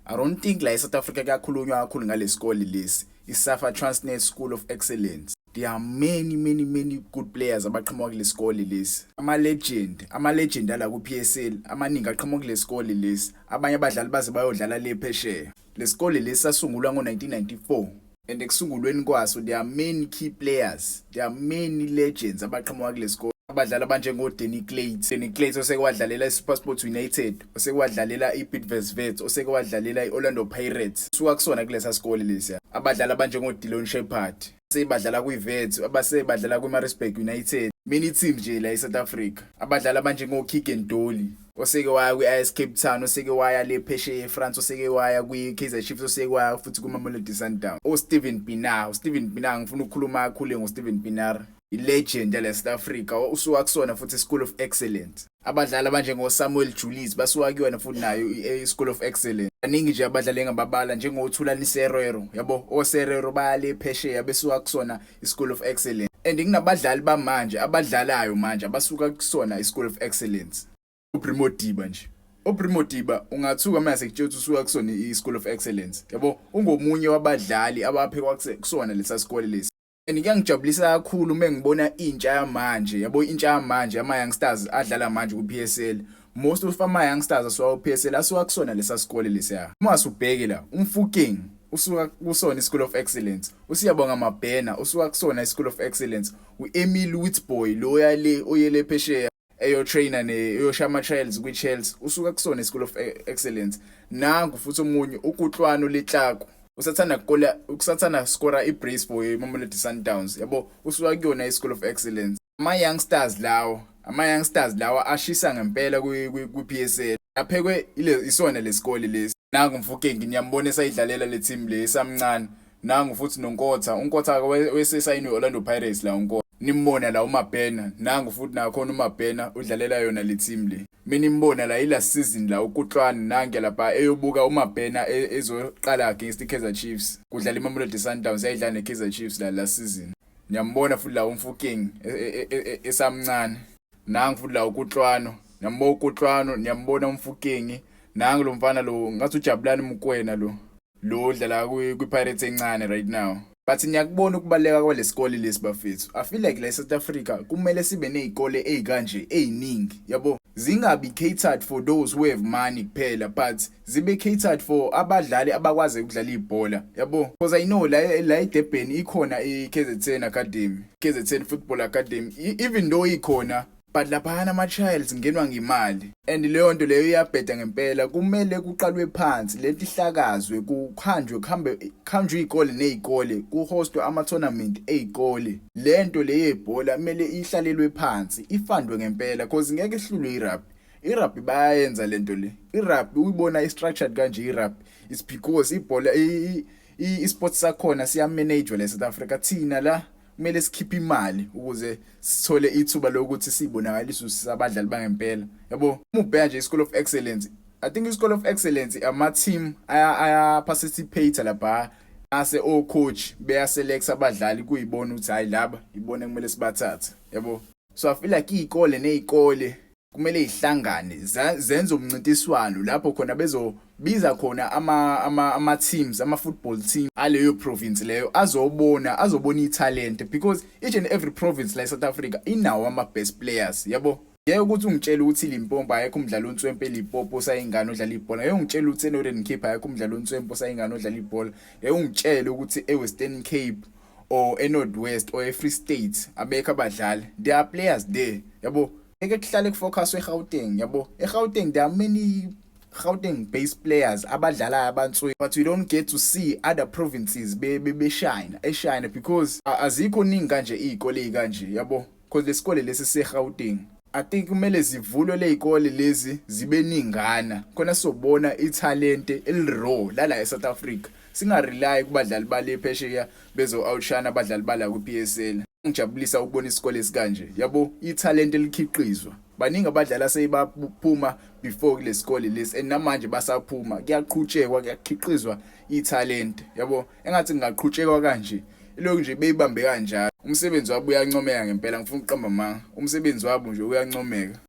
I don't think la eSouth Africa kuyakhulunywa kakhulu ngalesikole lesi, iSafa Transnet School of Excellence. There are many, many, many good players abaqhamuka kulesikole lesi. Ama legend ala ku PSL amaningi aqhamuka kulesikole lesi. Abanye abadlali baze bayodlala le phesheya. Lesikole lesi sasungulwa ngo1994 and ekusungulweni kwaso there are many key players, there are many legends abaqhamuka kulesikole. Abadlali abanjengo Danny Klate, Danny Klate oseke wadlalela iSuperSport United, oseke wadlalela iBidvest Wits, oseke wadlalela iOrlando Pirates. Suka kusona kulesa sikole lesiya. Abadlali abanjengo Dillon Sheppard, sebadlala kwiWits, abasebadlala kwiMaritzburg United, many teams nje la eSouth Africa. Abadlali abanjengo Keagan Dolly, oseke waya kwi-AS Cape Town, oseke waya le phesheya eFrance, oseke waya kwi-Kaizer Chiefs, oseke waya futhi kuma-Mamelodi Sundowns. O-Steven Pienaar, uSteven Pienaar, ngifuna ukukhuluma kakhulu ngoSteven Pienaar, i-legend yale South Africa, usuka kusona futhi School of Excellence. Abadlali abanjengo Samuel Julies basuka kuyona futhi nayo i-School of Excellence. Baningi nje abadlali engababala njengoThulani Serero, yabo, oSerero bayale phesheya besuka kusona i-School of Excellence. And kunabadlali bamanje abadlalayo manje abasuka kusona i-School of Excellence. UAubrey Modiba nje, Aubrey Modiba, ungathuka mase kutshela ukuthi usuka kusona i-School of Excellence, yabo, ungomunye wabadlali abaphekwa kusona lesa sikole lesi. And kuyangijabulisa kakhulu uma ngibona intsha yamanje, yabo, intsha yamanje, ama youngsters adlala manje ku PSL. Most of ama youngsters asuka ku PSL asuka kusona lesa sikole lesiya. Uma usubheke la, uMofokeng usuka kusona iSchool of Excellence, uSiyabonga Mabhena usuka kusona iSchool of Excellence, uEmile Witbooi loya le oyele phesheya eyo trainer ne eyoshaya ama trials kwi Chelsea usuka kusona iSchool of Excellence. Nangu futhi omunye, uKutlwano Letlhaku, usathanda kukola, ukusathanda score ibrace for iMamelodi Sundowns, yabo, usuka kuyona iSchool of Excellence. Ama youngsters lawa ashisa ngempela ku PSL aphekwe ile isona lesikole lesi. Nangu Mofokeng, ngiyambona esayidlalela le team le esamncane. Nangu futhi noNkota, uNkota wesesayini Orlando Pirates la uNkota. Nimbona la uMabhena, nangu futhi nakhona uMabhena udlalela yona le team le. Mina imbona la ila season la uKutlwana nange lapha eyobuka uMabhena ezoqala against iKaizer Chiefs, kudlala iMamelodi Sundowns yayidlala neKaizer Chiefs la last season. Niyambona futhi la uMofokeng esamncane. Nangu futhi la uKutlwano, niyambona uKutlwano, niyambona uMofokeng. Nangu lo mfana lo, ngathi uJabulani Mokoena lo odlala kwi-Pirates encane right now. But ngiyakubona ukubaleka kwalesikole lesi, bafethu. I feel like la eSouth Africa kumele sibe nezikole ezikanje eziningi, yabo, zingabi catered for those who have money kuphela, but zibe catered for abadlali abakwazi ukudlala ibhola, yabo, because I know la eDurban ikhona iKZN Academy, KZN Football Academy. Even though ikhona, but laphana ama trials ngenwa ngemali and leyo nto leyo iyabheda ngempela. Kumele kuqalwe phansi lento ihlakazwe, kuhanjwe, kuhambe kuhanjwe izikole nezikole, kuhostwe ama tournament ezikole. Lento le yebhola kumele ihlalelwe phansi, ifundwe ngempela, because ngeke ihlulwe irugby. Irugby bayayenza lento le. Irugby uyibona i-structured kanje irugby, it's because ibhola, i-sports sakhona siya-manage la South Africa. Thina la kumele sikhiphe imali ukuze sithole ithuba lokuthi sibonakalise sabadlali bangempela, yabo. Uma ubheka nje iSchool of Excellence, I think iSchool of Excellence ama team aya participate lapha ase o coach beya select abadlali kuyibona ukuthi hayi, laba ibona kumele sibathathe, yabo. So I feel like izikole nezikole kumele ihlangane zenze umncintiswano lapho khona bezobiza khona ama teams, ama football team aleyo province leyo, azobona italent, because each and every province la eSouth Africa inawo ama best players, yabo. Ngeke ukuthi ungitshele ukuthi Limpopo ayekho umdlalo ontswempe eLimpopo osayingane odlala ibhola. Ngeke ungitshele ukuthi eNorthern Cape ayekho umdlalo ontswempe osayingane odlala ibhola. Ngeke ungitshele ukuthi eWestern Cape or eNorth West or eFree State abekho abadlali. There are players there, yabo. Ngeke kuhlale kufocus eGauteng, yabo. EGauteng there are many Gauteng based players abadlalayo abantswe, but we don't get to see other provinces be beshine eshine because azikho ningi kanje izikole ezikanje, yabo, because lesikole lesi seGauteng. I think kumele zivulwe lezikole lezi zibe ningana khona sizobona italente eliraw lala eSouth Africa, singarely kubadlali bale phesheya bezo outshine abadlali bala ku PSL. Ngijabulisa ukubona isikole esikanje, yabo, italent elikhiqizwa. Baningi abadlali asebaphuma before kulesikole lesi and namanje basaphuma. Kuyaqhutshekwa, kuyakhiqizwa italent, yabo. Engathi ngingaqhutshekwa kanje, ilokhu nje beyibambe kanjalo. Umsebenzi wabo uyancomeka ngempela, ngifuna ukuqamba amanga, umsebenzi wabo nje uyancomeka.